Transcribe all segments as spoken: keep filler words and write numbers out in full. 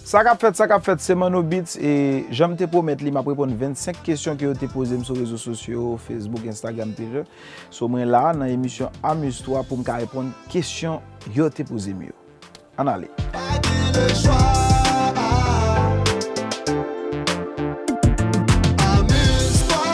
Sa k ap fèt, sa k ap fèt, se Manno Beats, e jan m te pwomèt li, m ap reponn vennsenk kesyon ke yo te poze m sou rezo sosyo, Facebook, Instagram, Twitter. So, mwen la, nan emisyon Amüz-toi, pou m ka reponn kesyon yo te poze m yo. Ann ale. Pa gen lechwa. Amüz-toi.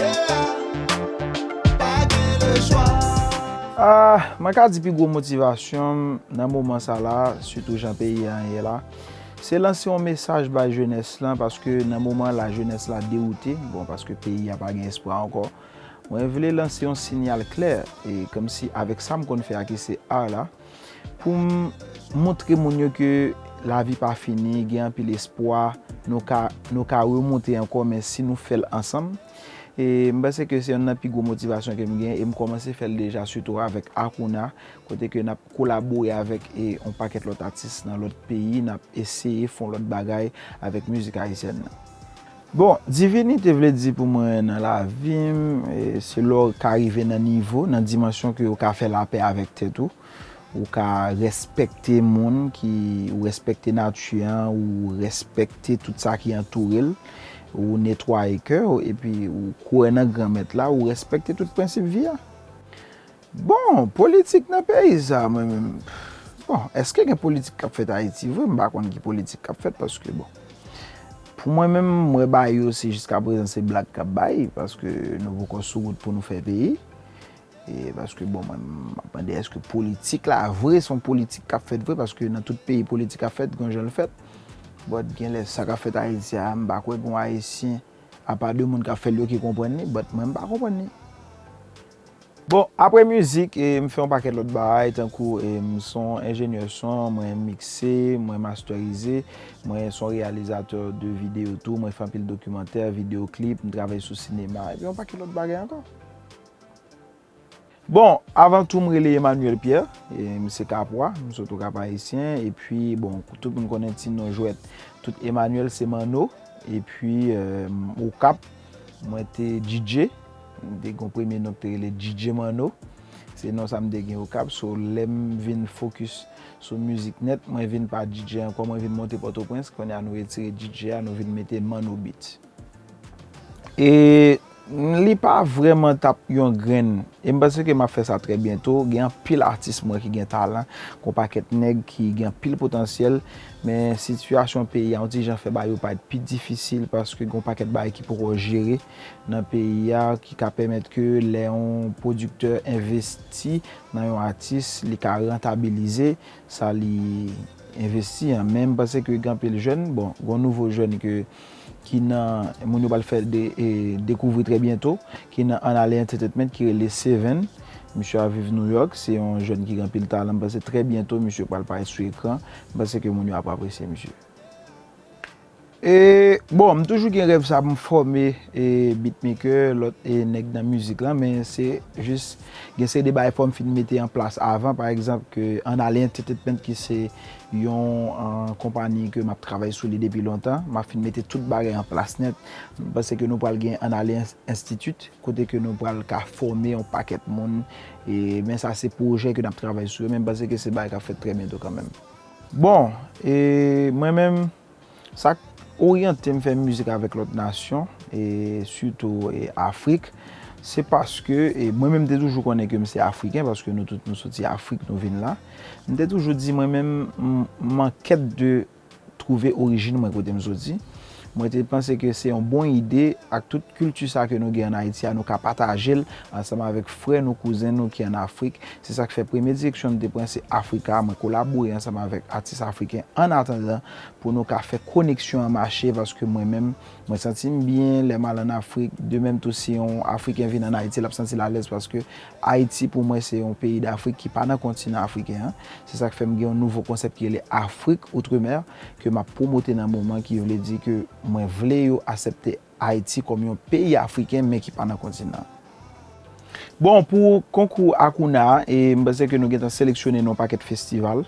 Yeah. Pa gen lechwa. Ah, mwen ka di pi gwo motivasyon m nan moman sa la, sitou jan peyi a ye la, se lanse yon mesaj bay jenès lan, paske nan moman la, jenès la dewoute, bon, paske peyi a pa gen espwa ankò. Mwen vle lanse yon siyal klè, e kòmsi avèk sa m konn fè a, ki se art la, pou m montre moun yo ke lavi pa fini, gen anpil espwa, nou ka, nou ka remonte ankò, men si nou fè l ansanm. E m panse ke se yonn nan pi gwo motivasyon ke m gen, e m kòmanse fè l deja, sitou avèk Akouna, kote ke n ap kolabore avèk, e, yon pakèt lòt atis nan lòt peyi, n ap eseye fè yon lòt bagay avèk mizik ayisyèn nan. Bon, divinite vle di pou mwen nan lavi m, e, se lè w ka rive nan nivo, nan dimansyon ke w ka fè lapè avèk tèt ou, ou ka respekte moun ki, ou respekte nati an, ou respekte tout sa ki antoure l, ou netwaye kè w, epi ou kwè nan Granmèt la, ou respekte tout prensip vi a. Bon, politik nan peyi sa, mwen menm. Bon, èske gen politik k ap fèt Ayiti vre? M pa konn ki politik k ap fèt paske, bon, pou mwen menm, m wè bagay yo se jiskaprezan se blag k ap bay, paske nou poko sou wout pou nou fè peyi. E paske, bon, mwen, m ap mande èske politik la vre, se yon politik k ap fèt vre, paske nan tout peyi politik ap fèt, gon jan l fèt. But genlè sa k ap fèt Ayiti a, m pa kwè gon Ayisyen, apa de moun k ap fè l yo ki konprann li, but mwen, m pa konprann li. Bon, apre mizik, e, m fè yon pakèt lòt bagay, tankou, e, m se yon enjenyè son, mwen mikse, mwen masterize, mwen se yon reyalizatè de videyo tou, mwen fè anpil dokimantè, videyo klip, m travay sou sinema, epi yon pakèt lòt bagay ankò. Bon, avan tou, m rele Emmanuel Pierre, e, m se Kapwa, m sot Okap Ayisyen, epi, bon, tout moun konnen ti non jwèt tout Emmanuel se Manno, epi, e, Okap, mwen te D J, m te gen yon premye non ki te rele D J Manno. Se non sa m te gen Okap. So, lè m vin fokis sou mizik nèt, mwen vin pa D J ankò, mwen vin monte Pòtoprens. Kounye a, nou retire D J a, nou vin mete Manno Beats. E li pa vrèman t ap yon grenn. E m panse ke m ap fè sa trè byento. Gen anpil atis mwen ki gen talan, gen yon pakèt nèg ki gen anpil potansyèl, men sitiyasyon peyi a yon ti jan fè bagay yo parèt pi difisil paske gen yon pakèt bagay ki poko jere nan peyi a ki ka pèmèt ke lè yon pwodiktè envesti nan yon atis, li ka rantabilize sa li envesti an. Men m panse ke gen anpil jèn, bon, gen yon nouvo jèn ke, ki nan, moun yo pral fè de, e, dekouvri trè byento, ki nan Annale Entertainment, ki rele Seven. Misye ap viv New York, se yon jèn ki gen anpil talan. M panse trè byento, misye pral parèt sou ekran. M panse ke moun yo ap apresye misye. E, bon, m toujou gen rèv sa pou m fòme, e, beatmaker, lòt, e, nèg nan mizik lan, men se jis gen seri de bagay fò m fin mete an plas avan, pa egzanp, ke Annale Entertainment ki se yon, an, konpani ke m ap travay sou li depi lontan, m ap fin mete tout bagay an plas nèt. M panse ke nou pral gen Annale Ins-, Institute, kote ke nou pral ka fòme yon pakèt moun, e, men sa se pwojè ke n ap travay sou yo, men m panse ke se bagay k ap fèt trè byento kanmenm. Bon, e, mwen menm, sa k oryante m fè mizik avèk lòt nasyon, e sitou, e, Afrik, se paske, e, mwen menm m te toujou konnen ke m se Afriken, paske nou tout nou soti Afrik, nou vin la. M te toujou di mwen menm, m, m an kèt de twouve orijin mwen kote m soti. Mwen te panse ke se yon bon ide ak tout kilti sa ke nou gen ann Ayiti a, nou ka pataje l ansanm avèk frè nou, kouzen nou ki ann Afrik. Se sa k fè premye direksyon m te pran se Afrika. Mwen kolabore ansanm avèk atis afriken annatandan pou nou ka fè koneksyon an mache, paske mwen menm, mwen santi m byen lè m al ann Afrik. De menm tou, si yon Afriken vin ann Ayiti, l ap santi l alèz, paske Ayiti, pou mwen, se yon peyi Dafrik ki pa nan kontinan afriken an. Se sa k fè m gen yon nouvo konsèp ki rele Afrik Outre-mer, ke m ap pwomote nan moman, ki vle di ke mwen vle yo aksepte Ayiti kòm yon peyi afriken, men ki pa nan kontinan an. Bon, pou konkou Akouna a, e m panse ke nou gentan seleksyone nan yon pakèt festival.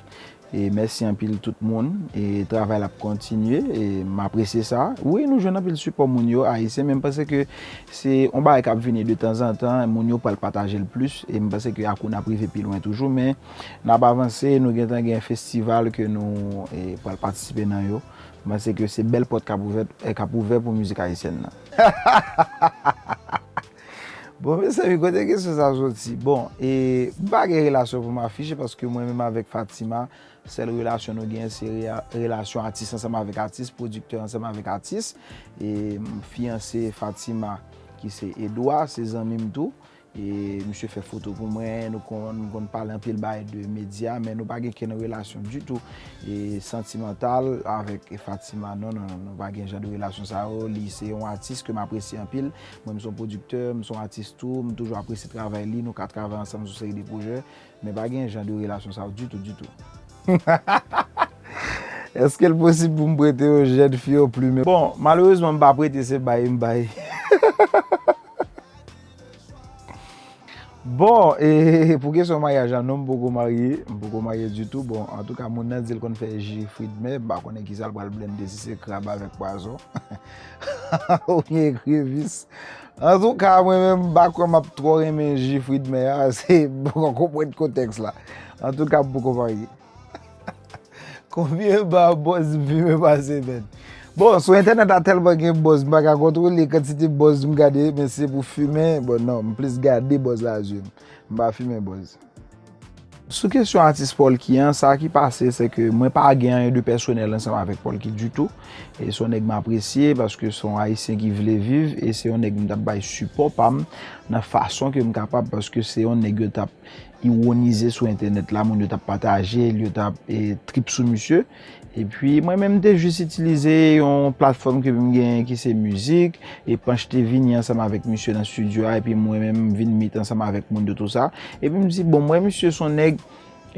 E mèsi anpil tout moun. E travay la ap kontinye. E m apresye sa. Wi, nou jwenn anpil sipò moun yo, Ayisyen, men m panse ke se yon bagay k ap vini de tanzantan. Moun yo pral pataje l plis. E m panse ke Akou n ap rive pi lwen toujou. Men n ap avanse. Nou gentan gen festival ke nou e, pral patisipe nan yo. M panse ke se bèl pòt k ap ouvè, e, k ap ouvè pou mizik ayisyèn nan. Bon, mezanmi, kote kesyon sa soti? Bon, e, m pa gen relasyon pou m afiche paske mwen menm avèk Fatima, sèl relasyon nou genyen se rea- relasyon atis ansanm avèk atis, pwodiktè ansanm avèk atis. E m fiyanse Fatima ki se Edouard, se zanmi m tou. E misye fè foto pou mwen, nou konn, nou konn pale anpil bagay de medya, men nou pa gen kenn relasyon ditou e santimantal avèk Fatima. Non, non, non, nou pa gen jan de relasyon sa yo. Li se yon atis ke m apresye anpil. Mwen, m se yon pwodiktè, m se yon atis tou, m toujou apresye travay li, nou ka travay ansanm sou seri de pwojè, men pa gen jan de relasyon sa yo ditou, ditou. Èske l posib pou m prete yon jèn fi yon plimen? Bon, malerezman, m pa prete, se bay m bay. Bon, e pou kesyon maryaj la, non, m poko marye, m poko marye ditou. Bon, antouka, moun nan di l konn fè ji fwi d mè, m pa konnen kisa l pral blende, si se krab avèk pwazon. Oubyen ekrevis. Antouka, mwen menm, m pa kwè m ap twò renmen ji fwi d mè a, se m poko konprann kontèks la. Antouka, m poko marye. Konbyen ba bòz m fimen pa semèn? Bon, sou entènèt la tèlman gen bòz, m pa ka kontwole kantite bòz m gade, men si se pou fimen, bon, non, m plis gade bòz la zye m. M pa fimen bòz. Sou kesyon atis Polky an, sa ki pase, se ke mwen pa gen anyen de pèsonèl ansanm avèk Polky ditou. E se yon nèg m apresye paske se yon Ayisyen ki vle viv e se yon nèg m t ap bay sipò pa m nan fason ke m kapab paske se yon nèg yo t ap iwonize sou entènèt la, moun yo t ap pataje l, yo t ap e, trip sou misye. Epi mwen menm m te jis itilize yon platfòm ke m genyen ki se mizik, e Panch te vini ansanm avèk misye nan estidyo a, epi mwen menm m vin meet ansanm avèk moun yo tou sa. Epi m di, bon, m wè misye se yon nèg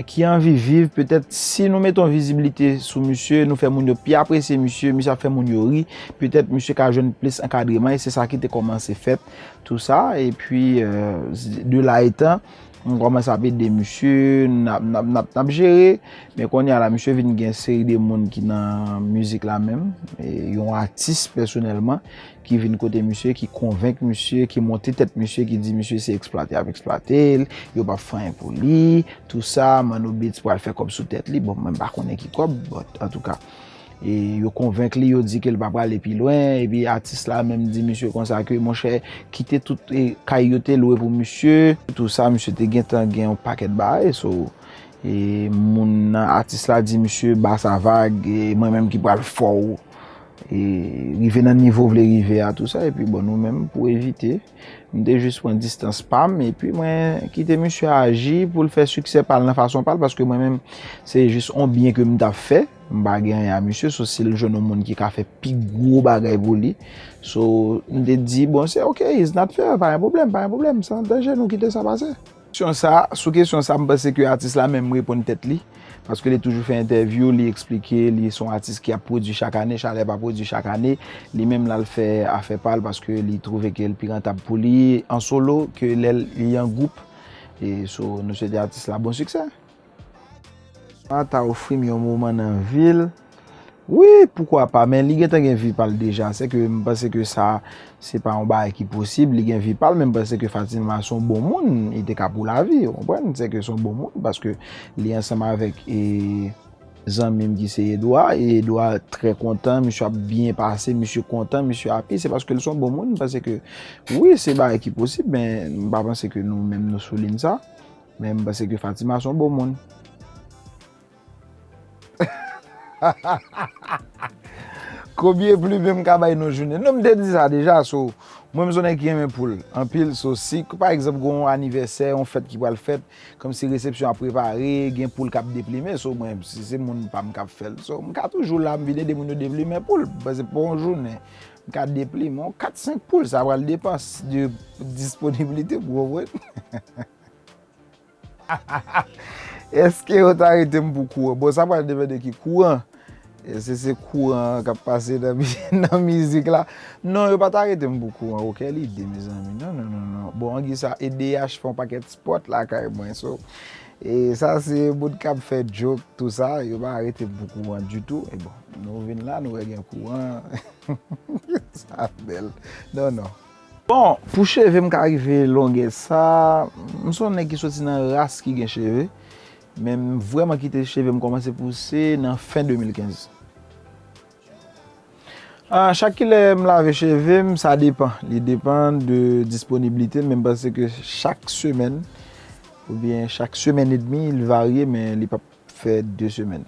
ki anvi viv, petèt si nou mete yon vizibilite sou misye, nou fè moun yo pi apresye misye, misye ap fè moun yo ri, petèt misye ka jwenn plis ankadreman, e se sa ki te kòmanse fèt, tou sa, epi, e, de la etan, m kòmanse ap ede misye, n ap, n ap, n ap, n ap jere, men kounye a la, misye vin gen seri de moun ki nan mizik la menm, e, yon atis pèsonèlman, ki vin kote misye, ki konvenk misye, ki monte tèt misye, ki di misye se eksplwate y ap eksplwate l, yo p ap fè anyen pou li, tou sa, Manno Beats pral fè kòb sou tèt li, bon, mwen m pa konnen ki kòb, but, antouka, e yo konvenk li, yo di ke l pa prale pi lwen, epi atis la menm di misye konsa ke, monchè, kite tout e, kay yo te lwe pou misye, tou sa, misye te gentan gen yon pakèt bagay, so, e moun nan atis la di misye ba sa vag, e mwen menm ki pral fè w e, rive nan nivo w vle rive a, tou sa, epi bon, nou menm, pou evite, m te jis pran distans pa m, epi mwen kite misye aji pou l fè siksè pa l nan fason pa l, paske mwen menm, se jis on byen ke m t ap fè, m pa gen anyen a misye, so si l jwenn yon moun ki ka fè pi gwo bagay pou li, so, m te di, bon, se ok, it's not fair, pa gen pwoblèm, pa gen pwoblèm, san danje, nou kite sa pase. Kesyon sa, sou kesyon sa, m panse ke atis la menm reponn tèt li, paske li toujou fè entèvyou, li eksplike, li se yon atis ki ap pwodui chak ane, Chalè pa pwodui chak ane, li menm l al fè afè pa l paske li twouve ke l pi rantab pou li an solo ke lè li an gwoup. E so, nou swete atis la bon siksè. A ta ofri m yon moman nan vi l. Wi, poukwa pa, men li gentan gen vi pa l deja. Sèke m panse ke sa, se pa yon bagay ki posib, li gen vi pa l, men m panse ke Fatima se yon bon moun, li te ka pou lavi, ou konprann? Sèke se yon bon moun, paske li ansanm avèk, e, zanmi m ki se Edouard, e Edouard trè kontan, misye ap byen pase, misye kontan, misye happy, se paske l se yon bon moun, m panse ke, wi, se bagay ki posib, men m pa panse ke nou menm nou sou liy sa. Men m panse ke Fatima se yon bon moun. Konbyen plimen m ka bay nan jounen? Non, m te di sa deja, so, mwen m se yon nèg ki renmen poul anpil, so, si, pa egzanp, gen yon anivèsè, yon fèt ki pral fèt, kòmsi resepsyon ap prepare, gen poul k ap deplimen, so, mwen, si se moun pa m k ap fè l, so, m ka toujou la, m vin ede moun yo deplimen poul, paske pou yon jounen, m ka deplimen yon kat senk poul, sa pral depann de disponibilite, ou konprann? Èske yo ta rete m pou kouran? Bon, sa pral depann de ki kouran. Èske se kouran k ap pase nan, nan mizik la? Non, yo pa t arete m pou kouran. Okenn lide, mezanmi. Non, non, non, non. Bon, angi sa, E D H fè yon pakèt spòt lakay mwen. So, e sa se moun k ap fè joke, tou sa, yo pa arete m pou kouran ditou. E bon, nou vin la, nou wè gen kouran. Sa bèl. Non, non. Bon, pou cheve m ka rive longè sa, m se yon nèg ki soti nan ras ki gen cheve, men m vrèman kite cheve m kòmanse pouse nan fen de mil kenz. Ah, chak kilè m lave cheve m, sa depan. Li depan de disponiblite m, men m panse ke chak semèn, oubyen chak semèn edmi, li varye, men li p ap fè de semèn.